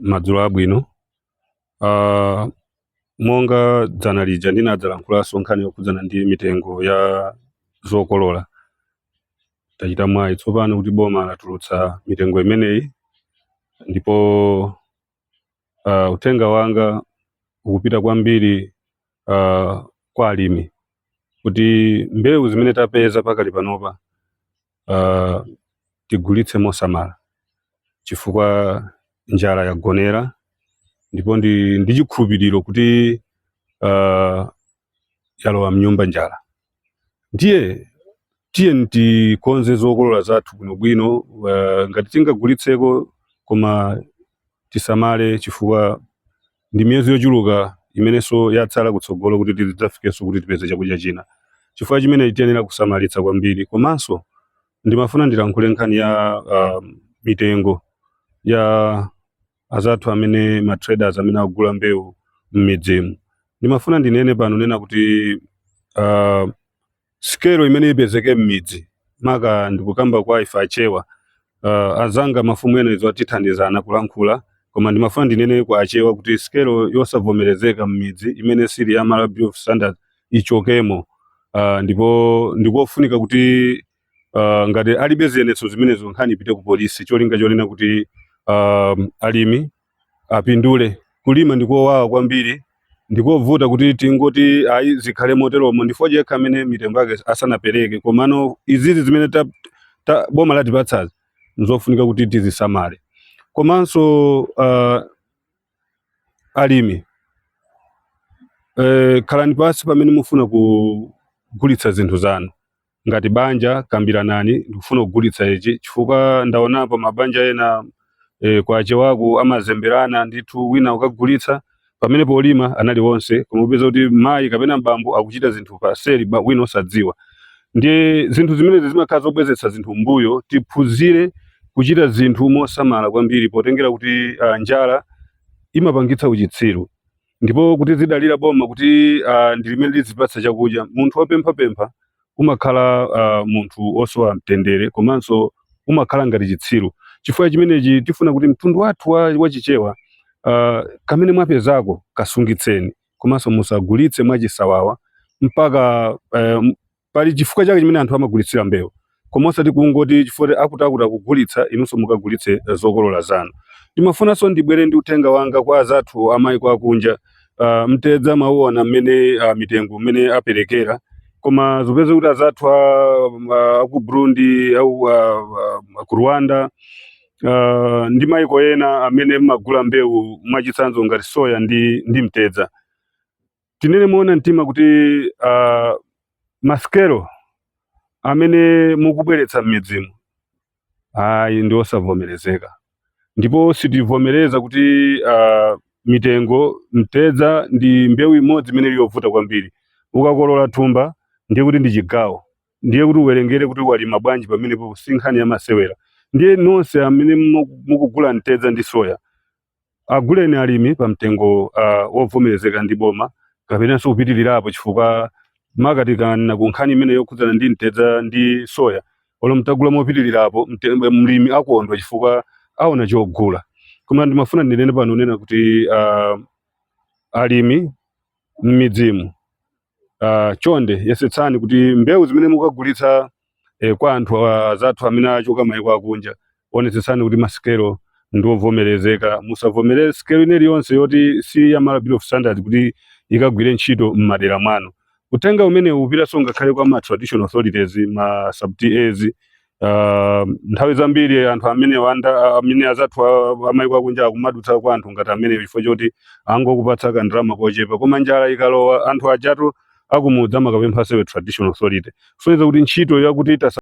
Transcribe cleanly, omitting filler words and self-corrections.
Madzulo abwino. Monga dzana lija ndinadzalankhulanso nkhani yokhudzana ndi mitengo ya zokolola, tachita mwayi tsopano kuti boma latulutsa mitengo imeneyi, ndipo uthenga wanga ukupita kwambiri kwa alimi kuti mbewu zimene tapeza pakali panopa tigulitse mosamala, chifukwa njala yagonera, ndipo ndi chikhulupiriro kuti yalowa mnyumba njala. Ndiye tiye tikonze zokolola zathu bwinobwino, ngati tingagulitseko, koma tisamale chifukwa ndi miyezi yochuluka imenenso yatsala kutsogolo kuti tidzafikenso kuti tipeze chakudya china. Chifukwa chimene tiyenera kusamalitsa kwambiri. Komanso ndimafuna ndilankhule nkhani ya mitengo ya azathu amene ma traders amene akugula mbewu m'midzimu. Ndimafuna ndinene pano nena kuti sikelo imene ipezeke m'midzi, maka ndikukamba kwa ife Achewa, azanga mafumu ena izo atithandizana kulankhula, koma ndimafuna ndinene kwa Achewa kuti sikelo yosavomerezeka m'midzi imene sili ya Malawi Bureau of Standards ichokemo, ndipo ndikofunika kuti ngati alibe ziyenetso zimenezo, nkhani ipite ku polisi, cholinga chonena kuti alimi apindule. Kulima ndikowawa kwambiri, ndikovuta kuti tingoti ayi, zikhale moteromo. Ndi fodya yekha amene mitengo yake asanapereke, komano izizi zimene boma latipatsazi nzofunika kuti tizisamale. Komanso alimi, khalani pasi pamene mufuna kugulitsa zinthu zanu. Ngati banja, kambiranani, "Ndikufuna kugulitsa ichi," chifukwa ndaonapo mabanja ena kwa Achewaku amazemberana ndithu. Wina ukagulitsa pamene polima anali onse, koma upeza kuti mayi kapena mbambo akuchita zinthu paseli, wina osadziwa. Ndiye zinthu zimenezi zimakhala zobwezetsa zinthu mbuyo. Tiphunzire kuchita zinthu mosamala kwambiri, potengera kuti njala imapangitsa uchitsiru, ndipo kuti zidalira boma kuti ndi limene lizipatsa chakudya, munthu wopemphapempha umakhala munthu osowa mtendere komanso umakhala ngati chitsiru. Chifukwa chimenechi tifuna kuti mtundu wathu wa Chichewa, kamene mwapezako kasungitseni, komanso musagulitse mwachisawawa mpaka pali chifukwa chake chimene anthu amagulitsira mbewu, koma osati kungoti chifukwa akuti akuti akugulitsa, inunso mukagulitse zokolola zanu. Ndimafunanso ndibwere ndi uthenga wanga kwa azathu amayiko akunja. Mtedza mauona mmene mitengo mmene aperekera, koma zipeze kuti azathu aku Burundi au ku Rwanda ndi mayiko ena amene mmagula mbewu, mwachitsanzo ngati soya ndi mtedza, tinene moona mtima kuti masikelo amene mukubweretsa m'midzimu ayi, ndi osavomerezeka, ndipo sitivomereza kuti mitengo. Mtedza ndi mbewu imodzi imene ili yovuta kwambiri. Ukakolola thumba, ndiye kuti ndi chigawo, ndiye kuti uwerengere kuti walima bwanji pamenepo, si nkhani ya masewera. Ndiye nonse amene mukugula mtedza ndi soya, aguleni alimi pa mtengo wovomerezeka ndi boma kapenanso kupitirirapo, chifukwa makatikana ku nkhani imene yokhudzana ndi mtedza ndi soya, olo mtagula mopitirirapo, mlimi akondwa chifukwa aona chogula. Koma ndimafuna ndinene pano nena kuti alimi m'midzimu, chonde yesetsani kuti mbewu zimene mukagulitsa kwa anthu azathu amene achoka mayiko akunja, onetsetsani kuti masikelo ndi ovomerezeka. Musavomereze sikelo ina iliyonse yoti si ya Malawi Bureau of Standards kuti ikagwire ntchito m'madera mwanu. Uthenga umene upitanso ngakhale kwa ma traditional authorities, ma sub TAs. Nthawi zambiri anthu amene wanda amene azathu amayiko akunja akumadutsa kwa anthu ngati amene chifukwa choti angokupatsa kandalama kochepa, koma njala ikalowa, anthu ajatu akumudzi amakapempha sewe traditional authority, kusonyeza kuti ntchito yakuti tasa